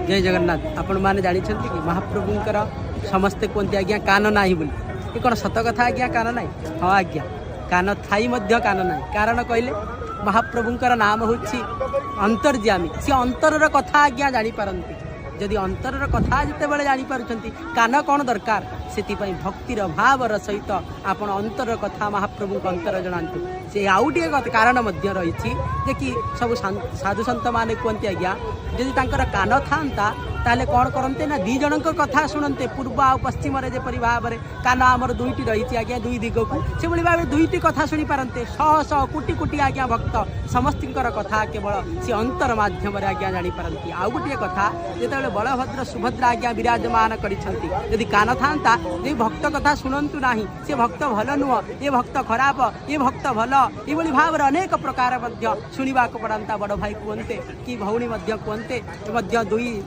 ଜୟ ଜଗନ୍ନାଥ। ଆପଣମାନେ ଜାଣିଛନ୍ତି କି ମହାପ୍ରଭୁଙ୍କର ସମସ୍ତେ କୁହନ୍ତି ଆଜ୍ଞା କାନ ନାହିଁ ବୋଲି। ଏ କ'ଣ ସତ କଥା ଆଜ୍ଞା, କାନ ନାହିଁ? ହଁ ଆଜ୍ଞା, କାନ ଥାଇ ମଧ୍ୟ କାନ ନାହିଁ। କାରଣ କହିଲେ ମହାପ୍ରଭୁଙ୍କର ନାମ ହେଉଛି ଅନ୍ତର୍ଯ୍ୟାମୀ। ସେ ଅନ୍ତରର କଥା ଆଜ୍ଞା ଜାଣିପାରନ୍ତି। ଯଦି ଅନ୍ତରର କଥା ଯେତେବେଳେ ଜାଣିପାରୁଛନ୍ତି, କାନ କ'ଣ ଦରକାର? ସେଥିପାଇଁ ଭକ୍ତିର ଭାବର ସହିତ ଆପଣ ଅନ୍ତରର କଥା ମହାପ୍ରଭୁଙ୍କ ଅନ୍ତର ଜଣାନ୍ତୁ। ସେ ଆଉ ଟିକେ କାରଣ ମଧ୍ୟ ରହିଛି ଯେ କି ସବୁ ସାଧୁ ସନ୍ଥମାନେ କୁହନ୍ତି ଆଜ୍ଞା, ଯଦି ତାଙ୍କର କାନ ଥାନ୍ତା ତାହେଲେ କ'ଣ କରନ୍ତେ ନା ଦୁଇ ଜଣଙ୍କ କଥା ଶୁଣନ୍ତେ। ପୂର୍ବ ଆଉ ପଶ୍ଚିମରେ ଯେପରି ଭାବରେ କାନ ଆମର ଦୁଇଟି ରହିଛି ଆଜ୍ଞା, ଦୁଇ ଦିଗକୁ, ସେଭଳି ଭାବରେ ଦୁଇଟି କଥା ଶୁଣିପାରନ୍ତେ। ଶହ ଶହ କୋଟି କୋଟି ଆଜ୍ଞା ଭକ୍ତ, ସମସ୍ତଙ୍କର କଥା କେବଳ ସେ ଅନ୍ତର ମାଧ୍ୟମରେ ଆଜ୍ଞା ଜାଣିପାରନ୍ତି। ଆଉ ଗୋଟିଏ କଥା, ଯେତେବେଳେ ବଳଭଦ୍ର ସୁଭଦ୍ରା ଆଜ୍ଞା ବିରାଜମାନ କରିଛନ୍ତି, ଯଦି କାନ ଥାନ୍ତା, ଯେ ଭକ୍ତ କଥା ଶୁଣନ୍ତୁ ନାହିଁ, ସେ ଭକ୍ତ ଭଲ ନୁହଁ, ଏ ଭକ୍ତ ଖରାପ, ଏ ଭକ୍ତ ଭଲ, ଏଭଳି ଭାବରେ ଅନେକ ପ୍ରକାର ମଧ୍ୟ ଶୁଣିବାକୁ ପଡ଼ନ୍ତା। ବଡ଼ ଭାଇ କୁହନ୍ତେ କି ଭଉଣୀ ମଧ୍ୟ କୁହନ୍ତେ, ମଧ୍ୟ ଦୁଇ